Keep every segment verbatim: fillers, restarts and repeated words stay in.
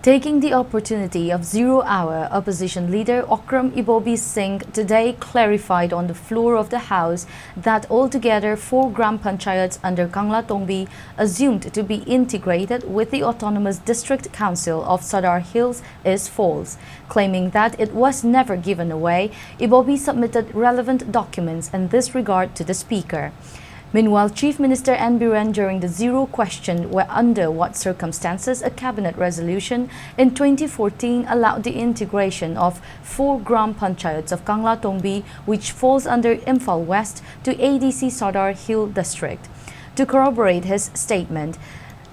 Taking the opportunity of zero hour, opposition leader Okram Ibobi Singh today clarified on the floor of the House that altogether four Gram Panchayats under Kangla Tongbi, assumed to be integrated with the Autonomous District Council of Sadar Hills, is false, claiming that it was never given away. Ibobi submitted relevant documents in this regard to the Speaker. Meanwhile, Chief Minister N Biren, during the zero, questioned whe- under what circumstances a cabinet resolution in twenty fourteen allowed the integration of four Gram Panchayats of Kangla Tongbi, which falls under Imphal West, to A D C Sadar Hill District. To corroborate his statement,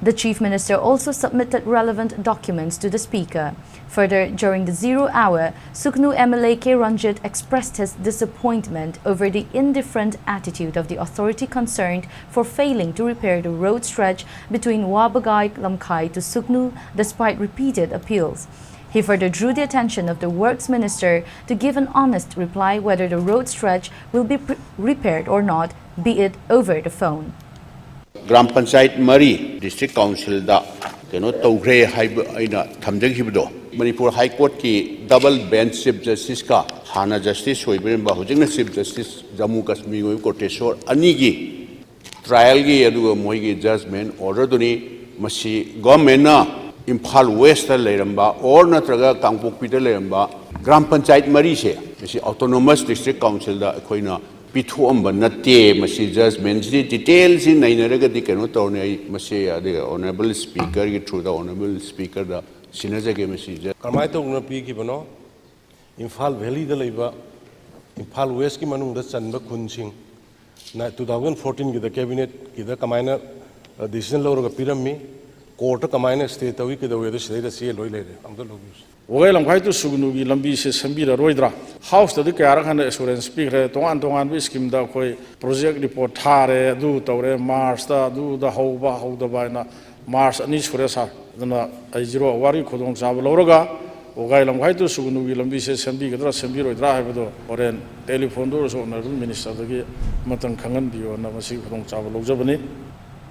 the Chief Minister also submitted relevant documents to the Speaker. Further, during the zero hour, Sugnu M L A K Ranjit expressed his disappointment over the indifferent attitude of the authority concerned for failing to repair the road stretch between Wabagai Lamkhai to Sugnu despite repeated appeals. He further drew the attention of the Works Minister to give an honest reply whether the road stretch will be pre- repaired or not, be it over the phone. Gram panchayat ꯃꯔꯤ district ꯀꯥꯎꯟꯁꯤꯜꯗ ꯀꯩꯅꯣ ꯇꯧꯈ꯭ꯔꯦ ꯍꯥꯏꯕ ꯑꯩꯅ ꯊꯝꯖꯈꯤꯕꯗꯣ, ꯃꯅꯤꯄꯨꯔ ꯍꯥꯏ ꯀꯣꯔꯠꯀꯤ double bench chief ꯖꯁꯇꯤꯁꯀ ꯍꯥꯟꯅ justice ꯑꯣꯏꯕꯤꯔꯝꯕ, ꯍꯧꯖꯤꯛꯅ chief justice Jammu Kashmir ꯑꯣꯏꯕ ꯀꯣꯇꯦꯁꯣꯔ ꯑꯅꯤꯒꯤ ꯇ꯭ꯔꯥꯌꯦꯜꯒꯤ ꯑꯗꯨꯒ ꯃꯣꯏꯒꯤ ꯖꯖꯃꯦꯟ ꯑꯣꯔꯗꯔꯗꯨꯅꯤ꯫ ꯃꯁꯤ ꯒꯣꯔꯃꯦꯟꯅ ꯏꯝꯐꯥꯜ ꯋꯦꯁꯇ ꯂꯩꯔꯝꯕ ꯑꯣꯔ ꯅꯠꯇ꯭ꯔꯒ ꯀꯥꯡꯄꯣꯛꯄꯤꯗ ꯂꯩꯔꯝꯕ ꯒ꯭ꯔꯥꯝ ꯄꯟꯆꯥꯌꯠ ꯃꯔꯤꯁꯦ, ꯃꯁꯤ ꯑꯣꯇꯣꯅꯣꯃꯁ ꯗꯤꯁꯇ꯭ꯔꯤꯛ ꯀꯥꯎꯟꯁꯤꯜꯗ ꯑꯩꯈꯣꯏꯅ ꯄꯤꯊꯣꯛꯑꯝꯕ ꯅꯠꯇꯦ꯫ ꯃꯁꯤ ꯖꯖꯃꯦꯟꯁꯤ ꯗꯤꯇꯦꯜꯁꯤ ꯅꯩꯅꯔꯒꯗꯤ ꯀꯩꯅꯣ ꯇꯧꯔꯅꯤ꯫ ꯑꯩ ꯃꯁꯤ ꯑꯗꯩ ꯑꯣꯅꯔꯦꯕꯜ ꯁ꯭ꯄꯤꯀꯔꯒꯤ ꯊ꯭ꯔꯨꯗ ꯑꯣꯅꯔꯦꯕꯜ ꯁ꯭ꯄꯤꯀꯔꯗ ꯁꯤꯟꯅꯖꯒꯦ꯫ ꯃꯁꯤ ꯖ- ꯀꯔꯝꯍꯥꯏꯅ ꯇꯧꯗꯅ ꯄꯤꯈꯤꯕꯅꯣ? ꯏꯝꯐꯥꯜ ꯚꯦꯂꯤꯗ ꯂꯩꯕ ꯏꯝꯐꯥꯜ ꯋꯦꯁꯀꯤ ꯃꯅꯨꯡꯗ ꯆꯟꯕ ꯈꯨꯟꯁꯤꯡ ꯇꯨ ꯊꯥꯎꯖꯟ ꯐꯣꯔꯇꯤꯟꯒꯤꯗ ꯀꯦꯕꯤꯅꯦꯠꯀꯤꯗ ꯀꯃꯥꯏꯅ ꯗꯤꯁꯤꯖꯟ ꯂꯧꯔꯒ ꯄꯤꯔꯝꯃꯤ, ꯀꯣꯔꯠꯇ ꯀꯃꯥꯏꯅ ꯁ꯭ꯇꯦ ꯇꯧꯏ, ꯀꯩꯗꯧꯏ, ꯑꯗꯨ ꯁꯤꯗꯩꯗ ꯆꯦ ꯂꯣꯏ ꯂꯩꯔꯦ, ꯑꯝꯇ ꯂꯧꯕꯤꯌꯨ꯫ ꯋꯥꯒꯥꯏ ꯂꯝꯈꯥꯏ ꯇꯨ ꯁꯨꯒꯅꯨꯒꯤ ꯂꯝꯕꯤꯁꯦ ꯁꯦꯝꯕꯤꯔꯔꯣꯏꯗ꯭ꯔꯥ? ꯍꯥꯎꯁꯇꯗꯤ ꯀꯌꯥꯔꯛ ꯍꯥꯟꯅ ꯑꯦꯁꯨꯔꯦꯟꯁ ꯄꯤꯈ꯭ꯔꯦ, ꯇꯣꯉꯥꯟ ꯇꯣꯉꯥꯟꯕ ꯁ꯭ꯀꯤꯝꯗ ꯑꯩꯈꯣꯏ ꯄ꯭ꯔꯣꯖꯦꯛ ꯔꯤꯄꯣꯔꯠ ꯊꯥꯔꯦ, ꯑꯗꯨ ꯇꯧꯔꯦ, ꯃꯥꯔꯁꯇ ꯑꯗꯨꯗ ꯍꯧꯕ ꯍꯧꯗꯕ ꯍꯥꯏꯅ ꯃꯥꯔꯁ ꯑꯅꯤ ꯁꯨꯔꯦ ꯁꯥꯔ꯫ ꯑꯗꯨꯅ ꯑꯩ ꯖꯤꯔꯣ ꯑꯋꯥꯔꯒꯤ ꯈꯨꯗꯣꯡꯆꯥꯕ ꯂꯧꯔꯒ ꯋꯥꯒꯥꯏ ꯂꯝꯈꯥꯏ ꯇꯨ ꯁꯨꯒꯅꯨꯒꯤ ꯂꯝꯕꯤꯁꯦ ꯁꯦꯝꯕꯤꯒꯗ꯭ꯔꯥ ꯁꯦꯝꯕꯤꯔꯣꯏꯗ꯭ꯔꯥ ꯍꯥꯏꯕꯗꯣ ꯍꯣꯔꯦꯟ ꯇꯦꯂꯤꯐꯣꯟꯗ ꯑꯣꯏꯔꯁꯨ ꯑꯣꯅꯔꯦꯕꯜ ꯃꯤꯅꯤꯁꯇꯔꯗꯒꯤ ꯑꯃꯇꯪ ꯈꯪꯍꯟꯕꯤꯌꯣꯅ ꯃꯁꯤꯒꯤ ꯈꯨꯗꯣꯡꯆꯥꯕ ꯂꯧꯖꯕꯅꯤ꯫